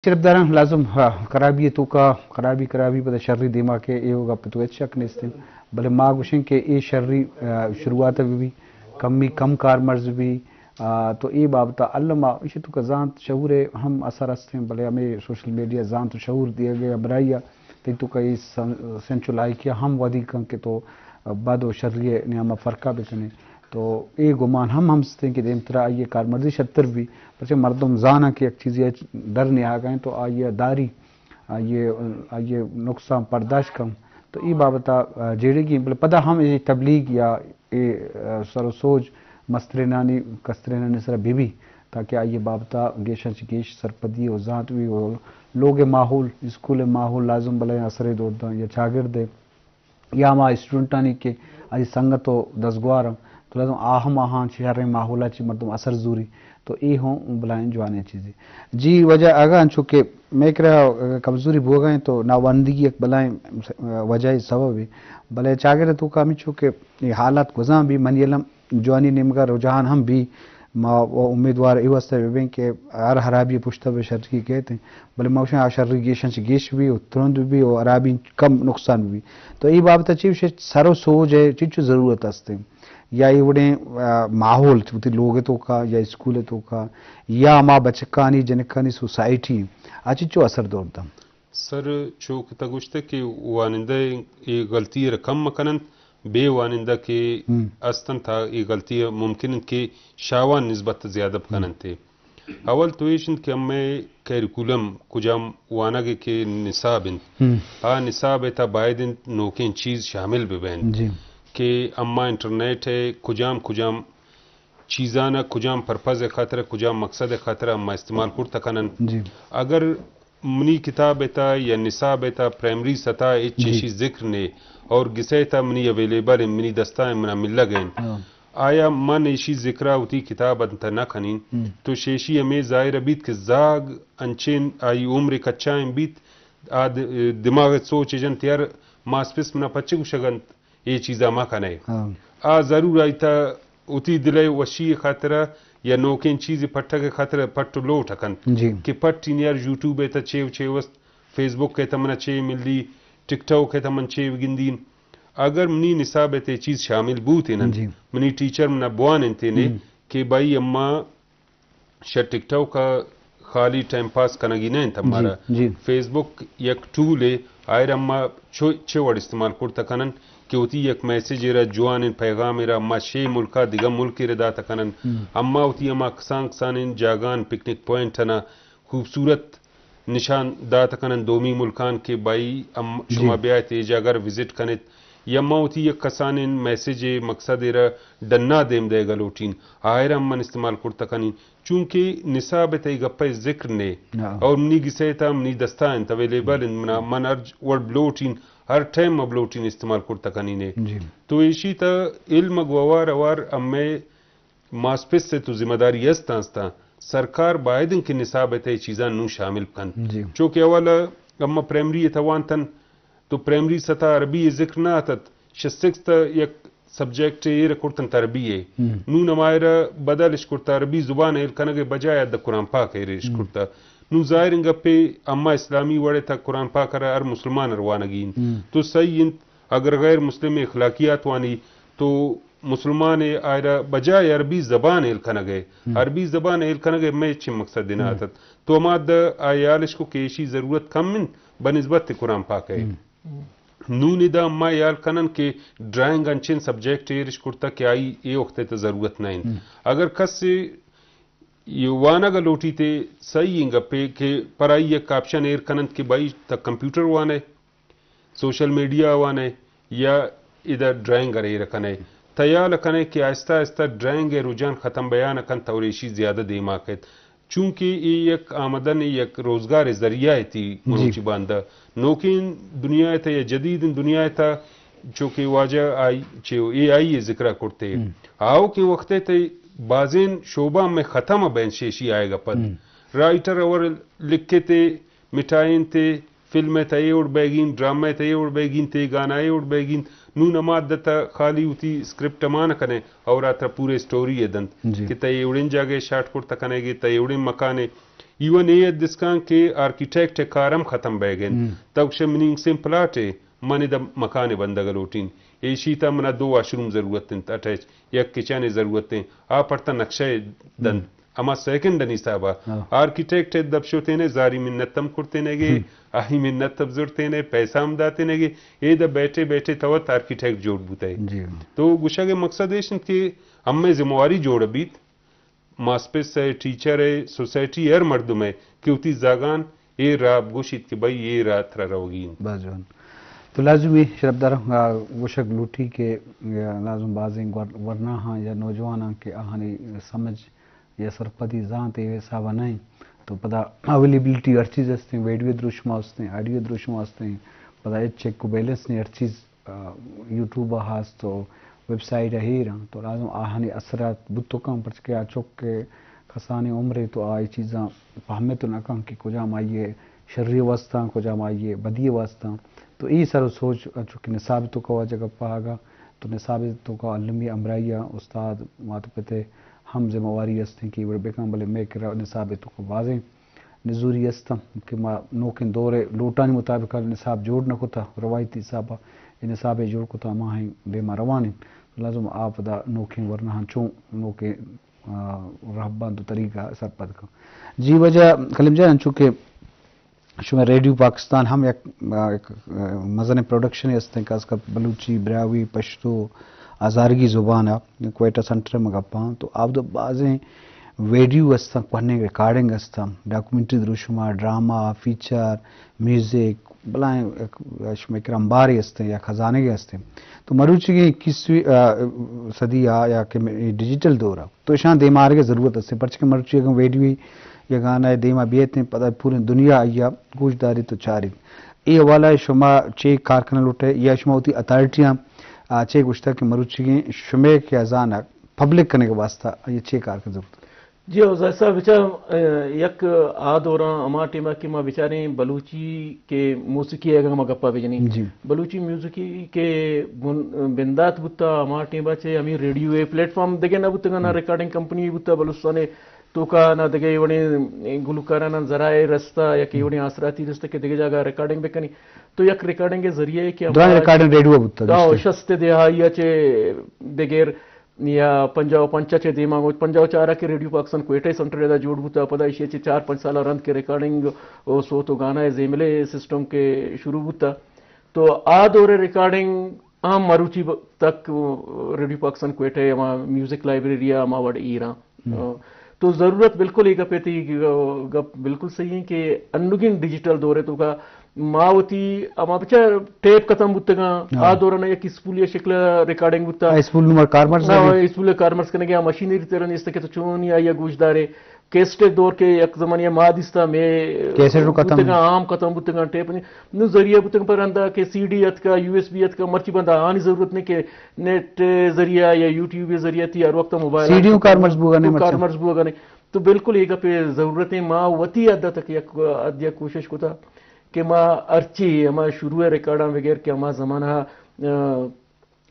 شرپداراں، لازم، ہا، خرابی ءِ توکا خرابی، خرابی پدا شری دیما کئیت، اے گپ ءِ تو ہچ شک نیست انت۔ بلے ما گوشیں کہ اے شری، آ، شروعات ءَ بہ بی، کمی کم کارمرز بی، آ، تو اے بابت ءَ الم ءَ ایشی ءِ توکا زانت شعور ءِ ہم اثر است انت، بلے ہمے سوشل میڈیا زانت و شعور دیگ ءِ ہمراہی ءَ تئی توکا اے سن-، سنچ و لائکی ءَ ہم ودی کن کہ تو بد و شری ءِ نیام ءَ فرق ءَ بکنے۔ تو اے گمان ہم ہم است انت کہ دیمترا آئی ءِ کارمرزی شرتر بی، پرچہ مردم زاناں کہ یک چیزے ءَ در نیاگا انت تو آئی ءَ داری، آئی ءِ، آئی ءِ نقصان برداشت کن۔ تو اے بابت ءَ، آ، جیڑگی انت، بلے پدا ہم اے تبلیغ یا اے، آ، سر و سوج مسترینانی، کسترینانی سرا بہ بی، تاکہ آئی ءِ بابت ءَ گیشاں چہ گیش سرپدی و زانت بی و لوگ ءِ ماحول، اسکول ءِ ماحول لازم بلائیں اثرے دور داں یا چاگرد ءِ یا ہما اسٹوڈنٹانی کہ آئی سنگت و دزگوار انت، تو لازم آ ہم آہاں چہ شریں ماحول ءَ چہ مردم اثر زوری، تو اے ہوں بلائیں جوانیں چیزے۔ جی، واجہ آغا، انچو کہ مئے کرا کمزوری بوگا انت تو ناوانندگی یک بلائیں وجہ سببے، بلے چاگرد ءِ توکا ہمینچو کہ اے حالات گوزان بی، منی علم جوانی نیمگا رجحان ہم بی، ما و امیدوار اے واسطہ بہ بیں کہ ہر ہرابی پشت ءَ بہ شری کیت، بلے ما گوشیں آ شری گیشاں چہ گیش بی و ترند بی و ہرابی کم نقصان بی۔ تو اے بابت ءَ چی وشے سر و سوج ءِ چنچو ضرورت است؟ یا اے وڑیں، آ، ماحول وتی لوگ ءِ توکا یا اسکول ءِ توکا یا ہما بچکانی جنکانی سوسائٹی آ چنچو اثر دور داں؟ سر، چو کہ تہ گوشتہ کہ وانندہ اے غلطی ءَ را کم مہ کن انت، بے وانندہ کہ ہم۔ است انت، تہ اے غلطی ءَ ممکن انت کہ شاوان نسبت زیادہ بکن ہم۔ انت۔ اول تو ایش انت کہ ہمے کریکولم کجام وانگ ءِ کہ نصاب انت، ہم۔ آ نصاب ءِ تہ باید انت نوکیں چیز شامل بہ بنت جی۔ کہ اما انٹرنیٹ ءِ کجام کجام چیزان ءَ کجام پرپز ءِ خاطر ءَ، کجام مقصد ءِ خاطر ءَ ما استعمال کرت کنن۔ جی۔ اگر منی کتاب ءِ تہ یا نصاب ءِ تہ پرائمری سطح ءَ ہچ جی۔ ایشی ذکر نے اور گسے تہ منی اویلیبل انت، منی دستا انت، منا ملگ ءَ انت۔ ہاں۔ آیا من ایشی ذکر ءَ وتی کتاب ءِ تہ نہ کنین، ہم۔ تو شہ ایشی ہمے ظاہر بیت کہ زاگ انچیں آئی عمر کچائیں بیت، آ د-، دماغ ءَ سوچ جنت یار ماسپس منا پچے گوشگ انت۔ اے چیزا مہ کنئے۔ ہاں۔ آ ضرور آئی تہ وتی دل ءِ وشی ءِ خاطر ءَ یا نوکیں چیزے پٹگ ءِ خاطر ءَ پٹ و لوٹ کنت جی۔ کہ پٹ انیار یوٹیوب ءِ تہ چے و چے وست، فیس بک ءِ تہ منا چے ملی، ٹک ٹاک ءِ تہ من چے بگندین۔ اگر منی نصاب ءِ تہ اے چیز شامل بوتینن، جی۔ منی ٹیچر منا بوانینتینے ہم۔ کہ بھائی اما شہ ٹک ٹاک ءَ خالی ٹائم پاس کنگی نہ انت ہمارا۔ جی، جی۔ فیس بک یک ٹولے، آئرا ما چو-، چے وڑ استعمال کرت کنن کہ وتی یک میسج ءَ را، جوانیں پیغامے را ما شے ملکا دگہ ملکے را دات کنن۔ ہم۔ اما وتی ہما کسان کسانیں جاگہان، پکنک پوائنٹ انا، خوبصورت نشان دات کنن دومی ملکان کہ بھائی ہم جی۔ شما بیایت اے جاگہ را وزٹ کنت۔ یا ما وتی یک کسانیں میسج ءِ مقصد ءَ را ڈنا دیم دئیگ ءَ لوٹین، آئرا ہم من استعمال کرت کنین۔ چونکہ نصاب ءِ تہ اے گپ ءِ ذکر نے ہاں۔ اور منی گسے تہ منی دستا انت، اویلیبل انت، منا، من ہر ج-، وڑ بلوٹین، ہر ٹائم ما بلوٹین استعمال کرت کنینے۔ جی۔ تو ایشی تہ علم ءَ گوں ہوار ہوار ہمے ماسپس ءِ تو ذمہ داری استاں استاں، سرکار باید انت کہ نصاب ءِ تہ اے چیزاں نوں شامل بکنت۔ جی۔ چونکہ اول ءَ ہما پرائمری ءِ تہ وانتن، تو پرائمری سطح عربی ءِ ذکر نہ اتت، شہ سکس تہ یک سبجیکٹ ایر کرتنت عربی ءِ۔ ہم۔ نوں ہمائرا بدل اش کرتہ، عربی زبان ءِ ہیل کنگ ءِ بجائے اد قرآن پاک ءِ ایر اش ہم۔ کرتہ۔ نوں ظاہریں گپے، اما اسلامی وڑ ءِ تہ قرآن پاک ءَ را ہر مسلمان ءَ روانگی انت۔ ہم۔ تو صحیح انت، اگر غیر مسلم اخلاقیات وانی تو مسلمان ءَ آئرا بجائے عربی زبان ءِ ہیل کنگ ءِ، ہم۔ عربی زبان ءِ ہیل کنگ ءِ مئے چے مقصد نہ ہم۔ اتت۔ تو ہما دہ آئی ہیال اش کو کہ ایشی ضرورت کم انت بہ نسبت قرآن پاک ءِ۔ ہم۔ نوں ادا ما ہیال کنن کہ ڈرائنگ انچیں سبجیکٹ ایر اش کرتہ کہ آئی اے وخت ءِ تہ ضرورت نہ انت۔ ہم۔ اگر کس اے وانگ ءَ لوٹیت، صحیح ایں گپے کہ پر آئی یک آپشن ایر کننت کہ بھائی تہ کمپیوٹر وانئے، سوشل میڈیا وانئے یا ادا ڈرائنگ ءَ را ایر کنئے۔ تہ ہیال کنئے کہ آہستہ آہستہ ڈرائنگ ءِ رجحان ختم بیان کنت اور ایشی زیادہ دیما کیت۔ چونکہ اے یک آمدن ءِ، یک روزگار ءِ ذریعہ ءِ تہ جی۔ مروچی باندا۔ نوکیں دنیا ءِ تہ یا جدیدیں دنیا ءِ تہ چو کہ واجہ آئی، چو اے آئی ءِ ذکر ءَ کرتے۔ ہم۔ آؤکیں وقت ءِ تہ بازیں شعبہ مئے ختم ءَ بین شہ ایشی آئیگ ءَ پد۔ ہم۔ رائٹر اور لکھتے، مٹائینتے، فلم ءِ تہ اے وڑ بیگین، ڈرامہ ءِ تہ اے وڑ بیگین، تے گانا اے وڑ بیگین، نوں ہما دہ تہ خالی وتی اسکرپٹ مان کنئے اور آ ترا پورے اسٹوری ءَ دنت جی۔ کہ تہ اے وڑیں جاگہ ءَ شاٹ کرت کنئے گے، تہ اے وڑیں مکان ءَ۔ ایون اے حد اسکان کہ آرکیٹیکٹ ءِ کار ہم ختم بئیگ ءَ انت۔ ہم۔ تو گوشئے منی انگسیں پلاٹ ءَ، من ادا مکانے بندگ ءَ لوٹین۔ ایشی تہا منا دو واش روم ضرورت انت، اٹیچ، یک کچنے ضرورت انت۔ آ پرتا نقشہ ءَ دنت۔ ہم۔ ہما سیکنڈ انی حساب ءَ۔ ہاں۔ آرکیٹیکٹ ءِ دپ شتینے، زاری منت ہم کرتینگے، ہم۔ آئی منت ہم زرتینے، پیسہ ہم داتینگے۔ اے دا بیٹھے بیٹھے تو وت آرکیٹیکٹ جوڑ بوتئے۔ جی۔ تو گوشگ ءِ مقصد ایش انت کہ ہمے ذمہ واری جوڑ بیت۔ ماسپس ءِ، ٹیچر ءِ، سوسائٹی ءِ ہر مردم ءِ کہ وتی زاگان اے راہ بگوشیت کہ بھئی اے راہ ترا روگی انت۔ باز جوان۔ تو لازمی شرپدار، آ، گوشگ لوٹی کہ، آ، لازم بازیں ور-، ورناہاں یا نوجواناں کہ آہانی سمجھ یا سرپدی زانت اے حساب ءَ نہ انت۔ تو پدا اویلیبلٹی ہر چیز ہستیں، ویڈیو دروشم ہستیں، آڈیو دروشم ہستیں، پدا ہچ چیک و بیلنس نہیں، ہر چیز آ، یوٹیوب ءَ ہست و ویب سائٹ ءَ ہیر انت، تو لازم آہانی اثرات بوت کنت، پرچکہ آ چک کہ کسانیں عمرے تو آ اے چیزاں فہمت نہ کنت کہ کجام آئی ءِ شری واسطہ، کجام آئی ءِ بدی واسطہ۔ تو اے سر و سوچ چونکہ نصاب ءِ توکا واجہ گپ ءَ آگا، تو نصاب ءِ توکا علمی ہمراہی ءَ استاد، مات و پت ءِ ہم ذمہ واری است انت کہ اے وڑ بکن، بلے مئے کرا نصاب ءِ توکا بازیں نزوری است انت کہ ما نوکیں دور ءِ لوٹانی مطابق ءَ نصاب جوڑ نہ کتہ، روایتی حساب ءَ اے نصاب ءَ جوڑ کتہ، ہماہانی دیم ءَ روان انت۔ لازم آ پدا نوکیں ورناہاں چوں نوکیں، آ، رہبند و طریقہ ءَ سرپد کن۔ جی واجہ کلیم جان، انچو کہ شمئے ریڈیو پاکستان ہم یک، آ، یک، آ، مزنیں پروڈکشنے است انت، خاص کر بلوچی، براہوئی، پشتو، ہزارگی زبان ءَ، کوئٹہ سنٹر ءَ ما گپاں، تو آ وھد ءَ بازیں ویڈیو استاں، کوہنیں ریکارڈنگ استاں، ڈاکومنٹری دروشم ءَ، ڈرامہ، فیچر، میوزک، بلاہیں یک شمئے کرا امبارے استیں یا خزانگے استیں۔ تو مروچیگیں اکیسویں، آ، صدی ءَ یا کہ ڈیجیٹل دور ءَ تو اشاں دیم ءَ آرگ ءِ ضرورت استیں، پرچہ کہ مروچی اگاں ویڈیوے یا گانا ءِ دیم ءَ بیتیں، پدا پوریں دنیا آئی ءَ گوش داریت و چاریت۔ اے حوالہ ءَ شما چے کار کنگ لوٹ ئے یا شما وتی اتھارٹیاں، آ، چے گوشتگ کہ مروچیگیں شمئے کہ ہزانگ پبلک کنگ ءِ واستہ آئی ءَ چے کار کنگ ضرورت؟ جی، او زاہد صاحب، بچار، اے، یک آ دوراں ہما ٹائم ءَ کہ ما بچاریں بلوچی کہ موسیقی ءِ اگاں ما گپ ءَ بجنیں، جی۔ بلوچی میوزکی کہ بن-، بندات بوتا، ہما ٹائم ءَ چہ ہمے ریڈیو ءِ پلیٹ فارم دگہ نہ بوتگاں، نہ ہم۔ ریکارڈنگ کمپنی بوتا بلوچستان ءِ توکا، نہ دگہ اے وڑیں گلوکاراناں ذرائع رستا یا کہ اے ہم۔ وڑیں آسراتی رستا کہ دگہ جاگہ ریکارڈنگ بکنی۔ تو یک ریکارڈنگ ءِ ذریعہ کہ ہما دراہیں ریکارڈنگ ریڈیو ءَ بوتا، ہاں، گیشتر۔ شست ءِ دہائی ءَ چہ دگر یا پنجاہ و پنچ ءَ چہ دیما گوں پنجاہ و چار ءَ کہ ریڈیو پاکستان کوئٹہ سنٹر ادا جوڑ بوتا، پدا ایشی ءَ چہ چار پنچ سال ءَ رند کہ ریکارڈنگ و صوت و گانا ءِ زیملے سسٹم کہ شروع بوتا، تو آ دور ءِ ریکارڈنگ ہم مروچی ب-، تک ریڈیو پاکستان کوئٹہ ءِ ہما میوزک لائبریری ءَ ہما وڑ ایراں۔ ہم۔ تو ضرورت بالکل اے گپ ءِ، تئی گپ بالکل صحیح ایں کہ انوگیں ڈیجیٹل دور ءِ توکا ما وتی ہما بچار ٹیپ ختم بوتگاں، ہاں۔ آ دوران یک اسپولی شکل ریکارڈنگ بوتا۔ ہاں، اسپول نما کارمرز ہاں، لگے۔ اسپول کارمرز کنگے، آ مشینری تیرا نیست کہ تو چونی آئی ءَ گوش دارے۔ کیسٹ ءِ دور کہ یک زمانے ءَ ما دیستا، مئے کیسٹ رو ختم۔ بوتگاں، عام ختم بوتگاں، ٹیپ نی-، نو ذریعہ بوتگاں، پر ہندا کہ سی ڈی اتکا، یو ایس بی اتکا، مرچی بندا آنی ضرورت نہیں کہ نیٹ ذریعہ یا یوٹیوب ذریعہ تئی ہر وقت موبائل سی ڈی ہوں کارمرز بوگا نہیں، مرچی کارمرز بوگا نہیں۔ تو بالکل اے گپ ءِ ضرورت ایں، ما وتی حد تک یک حد یک کوشش کتا کہ ما ہرچی ہما شروع ءِ ریکارڈاں بغیر کہ ہما زمانہ، آ،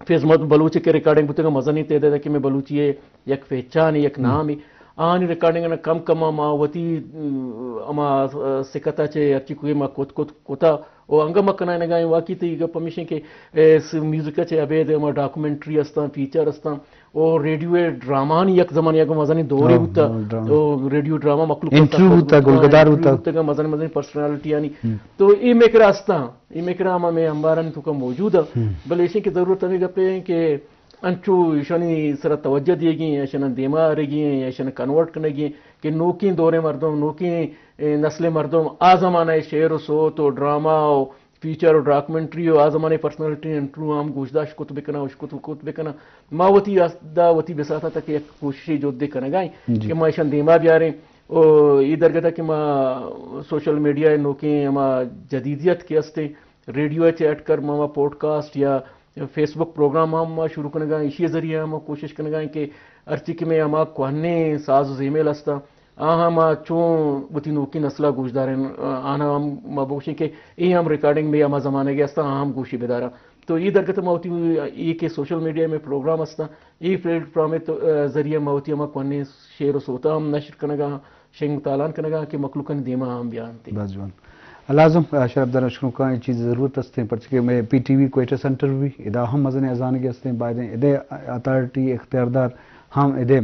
فیض محمد بلوچ کہ ریکارڈنگ بوتگا مزنیں تعداد کہ مئے بلوچی ءِ یک پہچانے، یک ہم۔ نامے، آہانی ریکارڈنگ ءَ کم کم ما وتی، آ، ہما سکت ءَ چہ ہرچی کوئی ما کت کت کتا، او انگہ ما کنائینگا ایں۔ واقعی تئی گپ ہمیش ایں کہ اے س-، میوزک ءَ چہ ابید ہما ڈاکومنٹری استاں، فیچر استاں، او ریڈیو ءِ ڈرامہانی یک زمانے ءَ گوں مزنیں دورے ہاں، بوتا۔ ہاں، ڈرامہ۔ او ریڈیو ڈرامہ مخلوق انٹرویو بوتا، گلگدار انٹرویو بوتا۔ بوتگا مزن مزن پرسنالٹیانی۔ ہم۔ تو اے مئے کرا استاں، اے مئے کرا ہما مئے امبارانی توکا موجود ایں۔ ہم۔ بلے ایشیں کہ ضرورت ہمیں گپے ایں کہ انچو ایشانی سرا توجہ دیگی ایں، ایشانا دیما آرگی ایں، ایشانا کنورٹ کنگی ایں کہ نوکیں دوریں مردم، نوکیں، اے، نسلیں مردم آ زمانہ ءِ شعر و صوت و ڈرامہ و فیچر و ڈاکومنٹری و آ زمانے پرسنالٹی انٹرویو ہم گوشداشت کت بکناں، اشکت کت بکناں۔ ما وتی آس-، دا وتی بساتا تک یک کوششے جہدے کنگا ایں جی۔ کہ ما ایشاں دیما بیاریں۔ او اے درگتا کہ ما سوشل میڈیا ءِ نوکیں ہما جدیدیت کہ استیں، ریڈیو ءَ چہ اٹ کر ما، ما پوڈکاسٹ یا فیس بک پروگرام ہم ما شروع کنگا ایں، ایشی ذریعہ ہم ما کوشش کنگا ایں کہ ہرچی کہ مئے ہما کوہنیں ساز و زیمل استاں، آہاں ما چون وتی نوکیں نسل ءَ گوشدارین، آہاں ہم ما بگوشیں کہ اے ہم ریکارڈنگ مئے ہما زمانگ ءِ استاں، آہاں ہم گوشی بداراں۔ تو اے درگت ءَ ما وتی اے کہ سوشل میڈیا ءِ مئے پروگرام استاں، اے پلیٹ فارم ءِ تو، آ، ذریعہ ما وتی ہما کوہنیں شعر و صوتاں ہم نشر کنگا آں۔ شنگ تالان کنگا کہ مخلوقانی دیما ہم بیانتے۔ بس جوان۔ لازم، آ، شرف دار شنوکاں اے چیز ضرورت استیں، پرچہ کہ مئے پی ٹی وی کوئٹہ سینٹر بھی، ادا ہم مزنیں ازانگے استیں، بایدیں ادے اتھارٹی اختیاردار ہم ادے،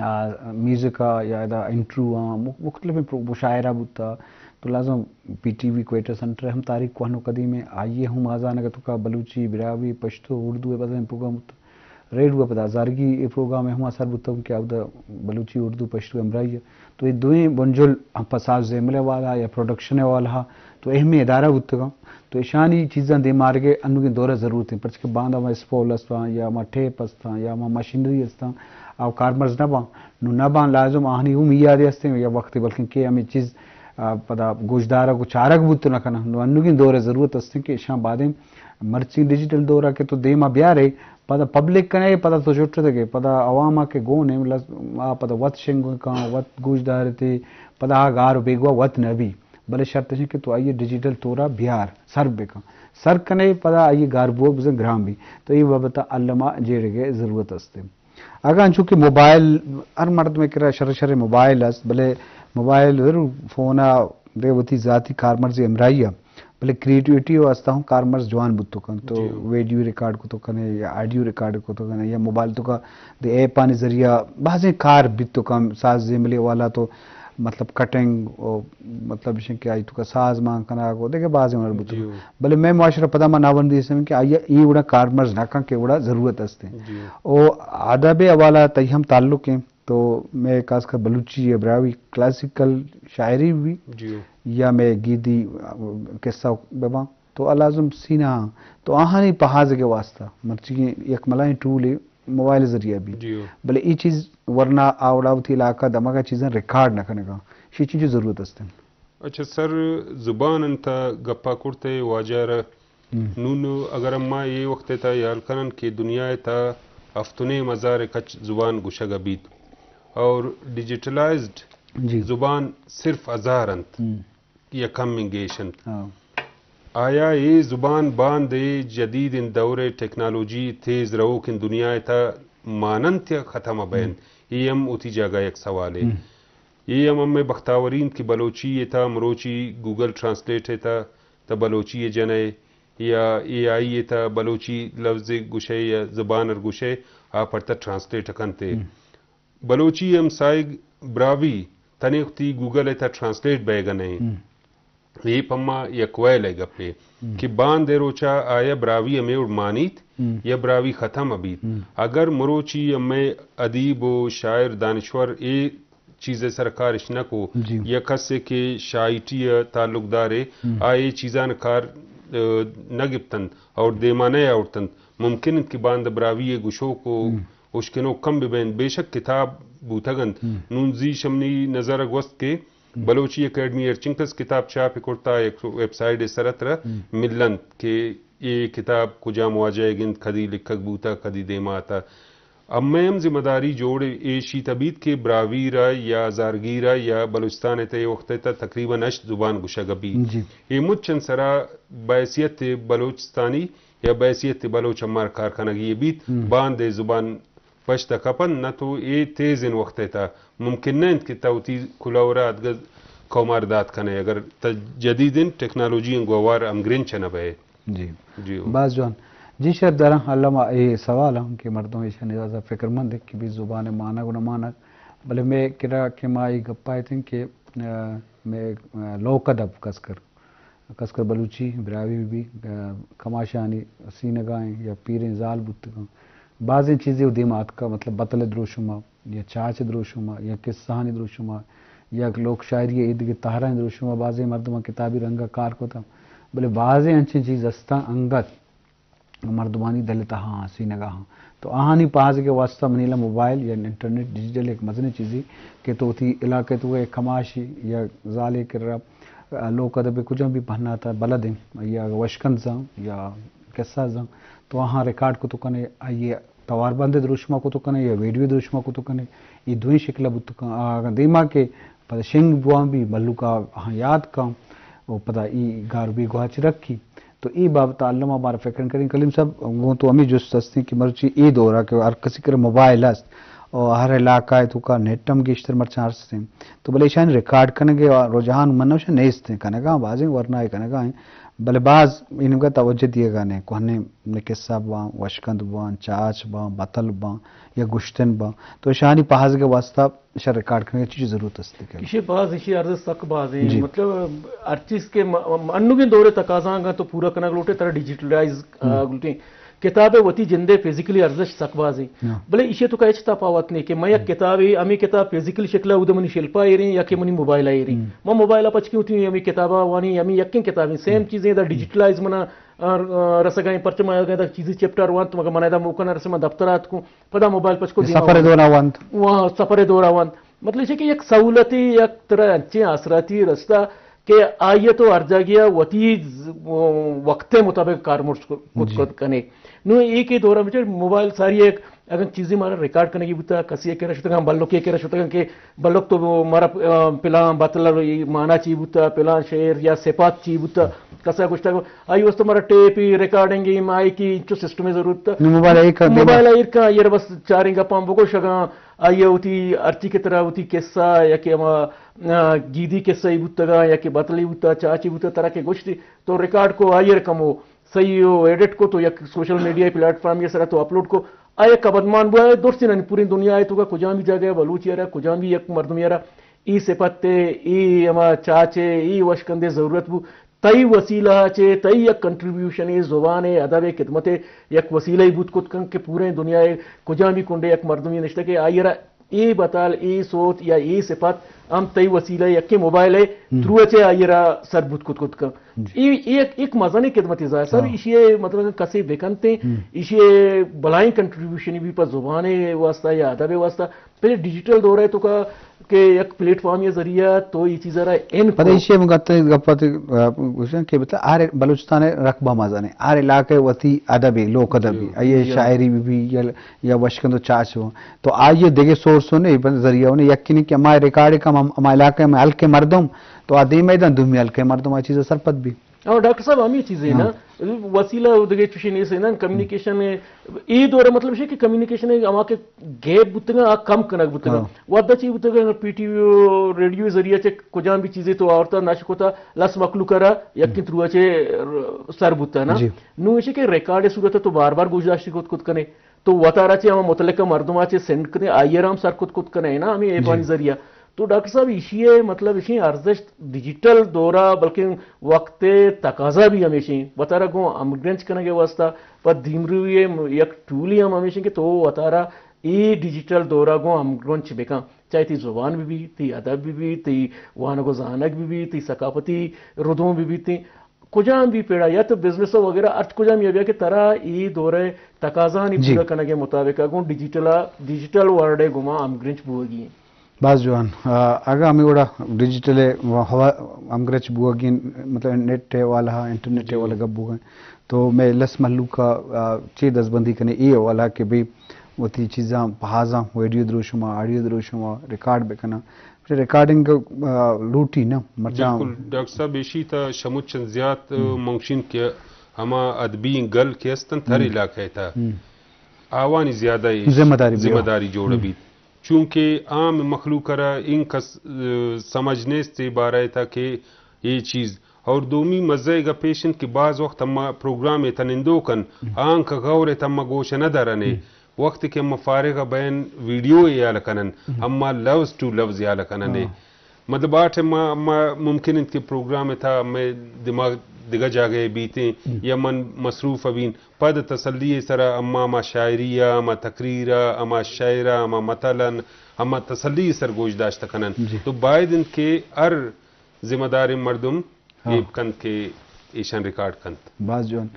آ، میوزک آ یا ادا انٹرویو آ مخ-، مختلف پرو-، مشاعرہ بوتا، تو لازم پی ٹی وی کوئٹہ سینٹر ہم تاریخ کوہن و قدیم ہے، آئیے ہم آزانگا توکا بلوچی، براہوئی، پشتو، اردو بزنیں پروگرام بوتا۔ ریڈیو ء پدا زارگی اے پروگرام ء ہما سر بوتگ کہ اودا بلوچی، اردو، پشتو ہمراہی ء۔ تو اے دوئیں بنجل ہم پہ ساز زیمل ء حوالہ یا پروڈکشن ء حوالہ تو اہمیں ادارہ بوتگاں۔ تو اشانی چیزاں دیما آرگ ء انوگیں دور ء ضرورت انت، پرچہ کہ باندا ما اسپول استاں یا ما ٹیپ استاں یا ما مشینری استاں، او کارمرز نہ باں۔ نوں نہ باں لازم آہانی ہم یادے استیں یا وقتے بلکن کہ ہمیں چیز، آ، پدا گوشدارگ و چارگ بوت نہ کناں۔ نوں انوگیں دور ء ضرورت استیں کہ اشاں بادیں مرچی ڈیجیٹل دور ء کہ تو دیما بیارے، پدا پبلک کنے، پدا تو چٹتگے، پدا عوام ء کہ گون ایں، لس-، آ پدا وت شنگ کاں، وت گوش دارتے، پدا آ گار و بیگواہ وت نہ بی۔ بلے شرط اش کہ تو آئی ڈیجیٹل طور ء بیار، سر بکن۔ سر کنے، پدا آئی گار بوگ بزن گران بی۔ تو اے بابت ء الم ء جیڑگ ء ضرورت است۔ اگاں انچو کہ موبائل، ہر مردم ء کرا شر شر موبائل است، بلے موبائل ضرور فون ء دے وتی ذاتی کارمرزی ہمراہی ء، بلے کریٹیویٹی ء واسطہ ہم کارمرز جوان بوت کنت۔ تو جی۔ ویڈیو ریکارڈ کت کنے یا آڈیو ریکارڈ کت کنے یا موبائل توکا دے ایپانی ذریعہ بازیں کار بیت کن، ساز زیملی والا تو مطلب کٹنگ و مطلب اش کہ آئی توکا ساز مان کناگ و دگہ بازیں ہنر بوت۔ جی۔ بلے مئے معاشرہ پدا ما ناوندی سمیں کہ آئی ای وڑا کارمرز نہ کن کہ وڑا ضرورت است۔ جی۔ او ادب حوالہ تئی ہم تعلق ہیں۔ تو مئے خاص کر بلوچی یا براہوئی کلاسیکل شاعری بھی جی۔ یا مئے گیدی، آ، قصہ بباں تو لازم سینہ ہاں۔ تو آہانی پہازگ ء واسطہ مرچی یک ملائیں ٹولے موبائل ذریعہ بھی۔ جی۔ بلے ای چیز ورنا آوڑا وتی علاقہ دمگا چیزاں ریکارڈ نہ کنگا۔ شی چیز ضرورت است۔ اچھا سر، زبان انت گپا کرتے واجہ را ہم۔ نون اگر ما اے وقت ء تھا یال کنن کہ دنیا ء تھا ہفتنے مزار کچ زبان گشگ بیت اور ڈیجیٹلائزڈ جی۔ زبان صرف ہزار انت ہم۔ یا کم گیش انت۔ ہاں۔ آیا اے زبان باند ء جدید ان دور ء ٹیکنالوجی تیز روک ان دنیا ء تھا ماننت یا ختم بینت؟ ہم۔ اے ہم وتی جاگہ یک سوالے۔ ہم۔ اے ہم ہمے بختاوری انت کہ بلوچی ء تھا مروچی گوگل ٹرانسلیٹ ء تھا تہ بلوچی ء جنئے یا اے آئی ء تھا بلوچی لفظ گشئے یا زبان ار گشئے آ پر تہ ٹرانسلیٹ کنت ء۔ ہم۔ بلوچی ء ہمسائگ براہوئی تنے وتی گوگل ء تھا ٹرانسلیٹ بئیگ ء نہ انت۔ ہم۔ اے پما یک ویل ء گپے ہم۔ کہ باند ء روچا آیا براہوئی ہمے وڑ مانیت ہم۔ یا براہوئی ختم ء بیت۔ ہم۔ اگر مروچی ہمے ادیب و شاعر دانشور اے چیز ء سر کارش نہ کو جی۔ یا کسے کہ شاعیٹی ء تعلق دارے ہم۔ آ اے چیزان کار، ء، نہ گپتنت اور دیما نہ آورتنت۔ ممکن انت کہ باند براہوئی ء گشوک و ہم۔ اشکنوک کم بہ بینت۔ بے شک کتاب بوتگ انت۔ ہم۔ نون زی شمنی نظر ء گوست کہ ہم۔ بلوچی اکیڈمی ء ہرچنکس کتاب چاپ کرتا یک ویب سائٹ ء سر ء ترا ہم۔ ملنت کہ اے کتاب کجام واجہ ء گند کدی لکھگ بوتا، کدی دیما آتا۔ امئے ہم ذمہ داری جوڑ ایشی تہ بیت کہ براہوئی را یا ہزارگی را یا بلوچستان ء تہ اے وخت ء تہ تقریباً ہشت زبان گشگ بیت۔ جی۔ اے مچ انت سرا بحیثیت بلوچستانی یا بحیثیت بلوچ امار کار کنگی بیت، ہم۔ باند اے زبان پشت کپنت، نہ تو اے تیز ان وخت ء تہ ممکن نہ انت کہ تہ وتی کلہور ء اتکگ قومار دات کنے، اگر تہ جدید ان ٹیکنالوجی ان گوار ہمگرنچ نہ بئے۔ جی۔ جی۔ باز جوان۔ جی شرف داراں، الما اے سوال ہم کہ مردم ایشانی واسطہ فکرمند انت کہ بی زبان مانگ و نہ مانگ، بلے مئے کرا کہ ما اے گپا اتیں کہ، آ، مئے، آ، لوک ادب کسکر، کسکر بلوچی، براہوئی بی، آ، کماشانی سینگا ایں یا پیریں زال بوتگاں۔ بازیں چیزے و دیما اتکا، مطلب بتل دروشما، یا چاچ دروشما، یا قصہانی دروشما، یا لوک شاعری ء ایدگہ تہرانی دروشما بازیں مردماں کتابی رنگ ء کار کتگ، بلے بازیں انچیں چیز استاں انگت مردمانی دل ء تہا آں، سینگ ء آں۔ تو آہانی پہازگ ء واستہ منی لا موبائل یا انٹرنیٹ ڈیجیٹل یک مزنیں چیزے کہ تو وتی علاقہ ء تو یک کماشے یا زالے کرا لوک ادب ء کجام بھی پہناتا بلد ایں، یا وشکند زاں یا قصہ زاں، تو آہاں ریکارڈ کتو کنے، آئی توار بندے دروشما کتو کنے یا ویڈیو دروشما کتو کنے، اے دوئیں شکل بوت کن۔ آ اگاں دیما کہ پدا شنگ بوان بی، مہلوک آہاں یاد کن و پدا ای گار بی گوہا چہ رکھی۔ تو ای بابت الما مارا فکر کریں۔ کلیم صاحب، گوں تو ہمیں جست ہستیں کہ مرچی ای دورا کہ ہر کسی کرے موبائل است او ہر علاقہ ءِ توکا نیٹ ہم گیشتر مرچاں ارس ایں۔ تو بلے ایشانی ریکارڈ کنگ ءِ رجحان من نوشاں نیست ایں، کنگا بازیں ورنائے کنگا ایں، بلے باز اینگا توجہ دیگا نے، کوہنیں قصہ باں، وشکند باں، چاچ باں، بتل باں یا گشتن باں، تو ایشانی پہازگ ءِ واسطہ ایشاں ریکارڈ کنگ ءِ چیزی ضرورت است کہ؟ ایشی باز، ایشی ارزشت سک باز ایں۔ جی۔ مطلب ہر چیز کہ م-، م-، انوگیں دور ءِ تقاضاں تو پورا کنگ لوٹے، ترا ڈیجیٹلائز، آ، لوٹیں۔ کتاب ءِ وتی جند ءِ فزیکلی ارزشت سک باز ایں۔ ہاں۔ بلے ایشی ءِ توکا ہچ تپاوت نیں کہ من یک کتابے، ہمے کتاب فزیکلی شکل ءَ اود ءَ منی شلپ ءَ ایر ایں یا کہ منی موبائل ءَ ایر ایں۔ من موبائل ءَ پچ کیں وتی ہمے کتاب ءَ وانیں، ہمے یکیں کتاب ایں، سیم چیزیں، دا ڈیجیٹلائز منا، آ، آ، رسگ ءَ ایں، پرچہ من اگاں دا چیزی چیپٹر وانت، مگر من ادا موقع نہ رسے، من دفتر ءَ اتکوں، پدا موبائل پچ کو دیما سفر ءِ دوران وانت۔ واہ، سفر ءِ دوران وانت۔ مطلب ایشی کہ یک سہولتے، یک ترا انچیں آسراتی رستہ کہ آئی ءَ تو ہر جاگہ ءَ وتی ز-، وقت ءِ مطابق کارمرز کت، کت، جی۔ کت کنے۔ نوں اے کہ دور ءَ بچار موبائل ساری ایک، اگر چیزے مارا ریکارڈ کنگی بوتا، کسی ءِ کرا شتگاں، بلوکے کرا شتگاں کہ بلوک تو مارا، آ، پلان بتل ءِ مانا چی بوتا، پلان شعر یا صفات چی بوتا، کسا گوشتگ، آئی واسطہ مارا ٹیپ ای، ریکارڈنگ ای، مائک ای، انچو سسٹم ءِ ضرورت۔ نوں موبائل ءَ ایر کن، موبائل ءَ ایر کن، آئی ءَ بس چاریں گپاں بگوش اگاں، آئی ءَ وتی ہرچی کہ ترا وتی قصہ یا کہ ہما، آ، گیدی قصہ ای بوتگاں یا کہ بتلی بوتا، چاچی بوتا، ترا کہ گوشتی تو ریکارڈ کو، آئی ءَ کمو صحیح و ایڈٹ کو تو یک سوشل میڈیا پلیٹ فارم ءِ سرا تو اپلوڈ کو، آئی ءَ کبدمان بو، آئی ءَ درستیں پوریں دنیا ءِ توکا کجام بھی جاگہ ءَ بلوچی ءَ را، کجام بھی یک مردم ءَ را ای صفت ءِ، ای ہما چاچ ءِ، ای وشکند ءِ ضرورت بو، تئی وسیلہ ءَ چہ، تئی یک کنٹریبیوشن ءِ، زبان ءِ، ادب ءِ خدمت ءِ یک وسیلہ ای بوت کت کن کہ پوریں دنیا ءِ کجام بھی کنڈے یک مردمے نشتہ کہ آئی ءَ را اے بتال، اے صوت یا اے صفت ہم تئی وسیلہ ءَ یکیں موبائل ءِ تھرو ءَ چہ آئی ءَ را سر بوت کت کت کن۔ جی۔ اے، اے یک، یک مزنیں خدمتے ظاہر صاحب، ہاں۔ ایشی ءَ مطلب کسے بکنت، ایشی ءَ بلائیں کنٹریبیوشن بھی پہ زبان ءِ واسطہ یا ادب ءِ واسطہ، پہ ڈیجیٹل دور ءِ توکا کہ یک پلیٹ فارم ءِ ذریعہ تو اے چیز ءَ را ان پدا کو۔ ایشی ءَ من گپت، گپت، آ، گوشن کہ مطلب ہر بلوچستان ءِ رقبہ مزن ایں، ہر علاقہ ءِ وتی ادب ایں، لوک ادب ایں، جی۔ آئی ءِ شاعری بھی بھی یا یا وشکند و چاچ ہو۔ تو آئی ءِ دگہ سورس ہو نہیں، بس ذریعہ ہو نہیں۔ یقینی کہ ہمارے ریکارڈ کم ہم، ہمارے علاقے میں ہلکے مردم، تو آ دیما داں دومی ہلکے مردم آ چیز سرپد بھی۔ اور ڈاکٹر صاحب، ہمیں چیزیں نا، وسیلہ و دگہ چوشیں نیست نا، کمیونیکیشن ءِ، اے دور ءَ مطلب ہے کہ کمیونیکیشن ءِ ہما کہ گیپ بوتگا، آ کم کنگ بوتگا۔ ودا چی بوتگا، پی ٹی وی و ریڈیو ذریعہ چہ کجام بھی چیزیں تو آورتا، نشر کتا، لس مخلوق ءَ را یکیں تھرو ءَ چہ سر بوتا نا۔ جی۔ نو ایشی کہ ریکارڈ ءِ صورت ءَ تو بار بار گوش داشتی کت کت کنے۔ تو وتارا چہ ہما متعلقہ مردم ءَ چہ سینڈ کنے، آئی ءَ را ہم سر کت کت کنے نا، ہمیں ایپانی ذریعہ۔ تو ڈاکٹر صاحب، ایشی ءِ مطلب ایشی ارزشت ڈیجیٹل دور ءَ، بلکہ وقت ءِ تقاضا بھی ہمیشیں۔ وتارا گوں ہمگرنچ کنگ ءِ واسطہ پہ دیمروی ءِ یک ٹولے ہم ہمیشیں کہ تو وتارا اے ڈیجیٹل دور ءَ گوں ہمگرنچ بکن۔ چاہے تئی زبان بہ بیت، تئی ادب بہ بیت، تئی وانگ و زانگ بہ بیت، تئی ثقافتی ردوم بہ بیت، تئی کجام بھی پیڑا یا تو بزنس وغیرہ ہرچ کجام یا بیا کہ ترا اے دور ءِ تقاضانی پورا کنگ ءِ مطابق ءَ گوں ڈیجیٹل ءَ، ڈیجیٹل ورلڈ ءَ گوما ہمگرنچ بوگی ایں۔ باز جوان۔ آ، اگاں ہمیں وڑا ڈیجیٹل ءِ ہوا-، ہمگرنچ بوگی ایں، مطلب نیٹ ءِ والا، انٹرنیٹ ءِ والا گپ بوگی ایں، تو میں لس مہلوک ءَ، آ، چے دزبندی کنے اے والا کہ بھئی وتی چیزاں پہازاں، ویڈیو دروشم ءَ، آڈیو دروشم ءَ ریکارڈ بکناں۔ ریکارڈنگ، آ، لوٹی نا، مرچاں۔ بالکل، ڈاکٹر صاحب، ایشی تا شموچن زیات، آ، منگشین کہ ہما ادبی گل کہ استن تھر علاقہ تا، آوانی زیادہ ایش ذمہ داری بیو۔ ذمہ داری جوڑ بیت۔ چونکہ عام مخلوق را انکس، آ، سمجھ نیست اے بارہ تا کہ اے چیز۔ اور دومی مزہ گپ ایش انت کہ بعض وقت ہما پروگرام ءِ تہ نندوک ان، آنکہ غور ءِ تہ ہما گوش نہ درنے۔ وقت کہ ہما فارغ بین ویڈیو ءَ یال کنن، ہما لفظ ٹو لفظ یال کنن۔ مطلب آ ٹائم ما، ما ممکن انت کہ پروگرام ءِ تہ مئے دماغ دگہ جاگہ ءَ بیتیں یا من مصروف بین، پد تسلی ءِ سرا ہما، ہما شاعری ءَ، ہما تقریر ءَ، ہما شعر ءَ، ہما متل ان، ہما تسلی ءِ سر گوش داشت کنن۔ تو باید انت کہ ہر ذمہ داریں مردم ہاں۔ اے بکنت کہ ایشان ریکارڈ کنت۔ باز جوان۔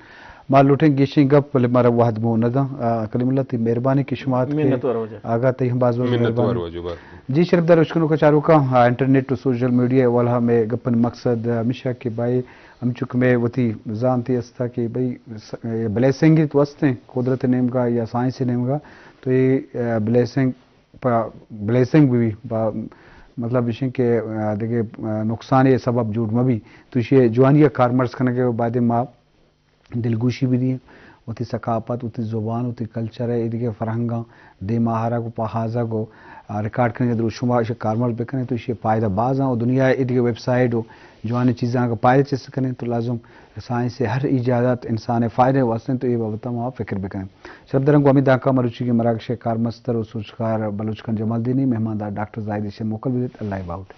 ما لوٹیں گیشیں گپ، بلے مارا وہد مو نہ داں۔ آ، کلیم اللہ، تئی مہربانی کہ شما اتکے۔ منت وار واجہ۔ آگاہ تئی ہم باز باز منت وار مہربانی۔ واجہ، بار۔ جی شرف دار اشکنوکا چاروکا، آ، انٹرنیٹ و سوشل میڈیا ءِ حوالہ مئے گپن مقصد ہمیشہ کہ بھائی ہمچو کہ مئے وتی زانتے استا کہ بھائی س-، اے بلیسنگ تو استیں قدرت نیمگا یا سائنس نیمگا، تو اے، آ، بلیسنگ پہ بلیسنگ بہ بی، پہ مطلب ایشیں کہ، آ، دگہ، آ، نقصان ءِ سبب جوڑ مہ بی، تو ایشی ءِ جوانی ءَ کارمرز کنگ ءَ باید ما دلگوشی بدیں۔ وتی ثقافت، وتی زبان، وتی کلچر ء ایدگہ فرہنگاں دیما آرگ و پہازگ و، آ، ریکارڈ کنگ ء دروشم ء ایشی کارمرز بکنیں تو ایشی فائدہ باز اں و دنیا ء ایدگہ ویب سائٹ و جوانیں چیزاں اگر فائدہ چست کنیں تو لازم سائنس ء ہر ایجادات انسان ء فائدہ ء واسطہ انت تو اے بابت ء ما فکر بکنیں۔ شرپ درنگ و ہمیں دانکہ مروچی کے مراگش ء کارمستر و سوچکار بلوچ خان جمالدینی مہماندار ڈاکٹر زاہد ء موکل بدیت۔ اللہ ء باہوٹ۔